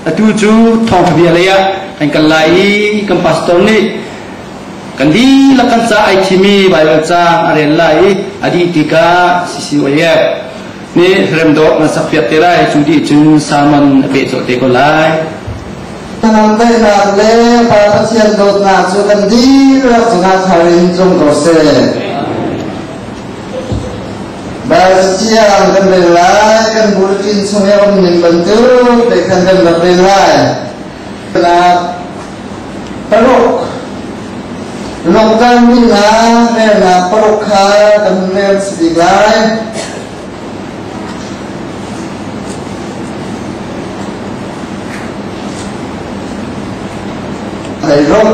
Atu cu thawngṭha bia lei ah kan kal lai i kan pastor nih kan dihlak kan ca ai thimi Baibal caang a rel lai i a dih tikah CCOF nih remdawh nan sakpiak te lai. Cu dih cun sermon a peh colh te ko lai. Hnangamdaihnak le Pa Pathian dawtnak cu kan dihlak cungah thar in tlung ko seh. Baibal kan rel lai, kan bulletin chung i a um ning bantuk te khan kan rak rel lai. Paruk Lockdown minnak relnak paruk kha kan rel si bik lai. Ruk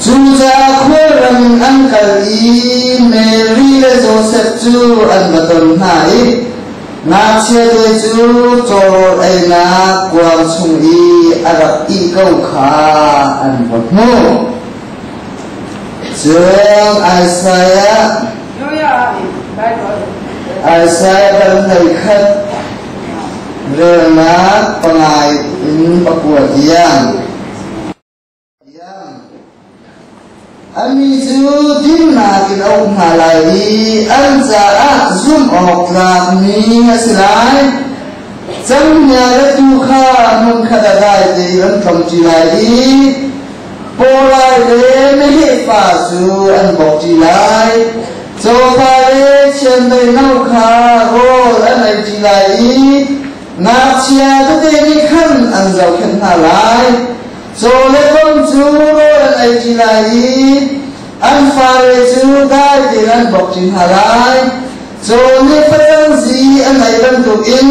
Cucaah khualram in an kal i Mary le Josef cu an va ton hna i ngakchiate cu cawrawl einak kuang chung i a rak ih ko kha an va hmuh. Cun Isaiah Isaiah dal 31 relnak pangai in pakua tiang. Ami cu dinnak in a um hna lai i an caah zumh awk tlakmi a si lai. Canghngia le tuu kha hmunkhat ah dai tein an tlongṭi lai i pawlai le meheh fa cu an bawkṭi lai. Cawfa le chiandeih no kha rawl an eiṭi lai i ngakchia tete nih khan an zohkhenh hna lai. Caw le vom cu rawl an eiṭi lai i an fale cu dai tein an bawkṭi hna lai. Caw nih facang zi an ei bantukin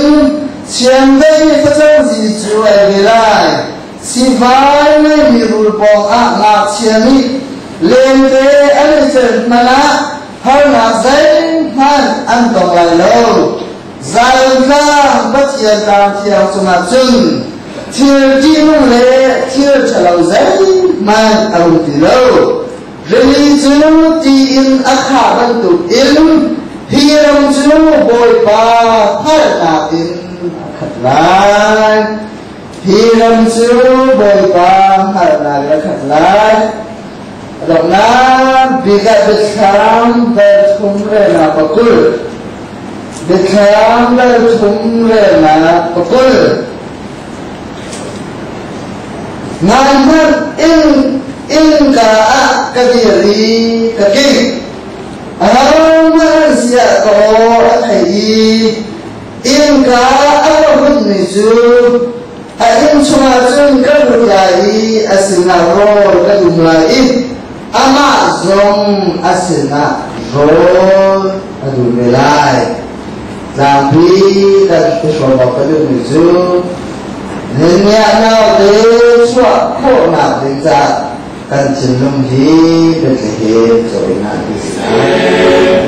chiandeih nih facang zi cu a ei ve lai. Sivai ngeimi rul pawngah ngakchia nih lente an i celh hmanh ah harnak zeihmanh an tong lai lo. Zion tlang Pathian tlang thiang cungah cun thil ṭihnung le thil ṭhalo zeihmanh a um ti lo. Rili cu ti in a khah bantukin hi ram cu Bawipa hngalhnak in a khat lai. Hi ram cu Bawipa hngalhnak in a khat lai. A donghnak bik ah biathlam dal thum relnak pakul. Biathlam dal thum relnak pakul. Ngai hmanh inn innka ah ka dir i ka kik. Ahohmanh an si ah ka aw a thei i innka a ka hunmi cu a inn chungah cun ka lut lai i a sinah rawl ka dum lai i amah zong a sinah rawl a dum ve lai. Tlangpi kan i hrawm awk ka duhmi cu Nehemiah naute chuah khawhnak ding caah kan thinlung hi Bethlehem cawinak ti si lai.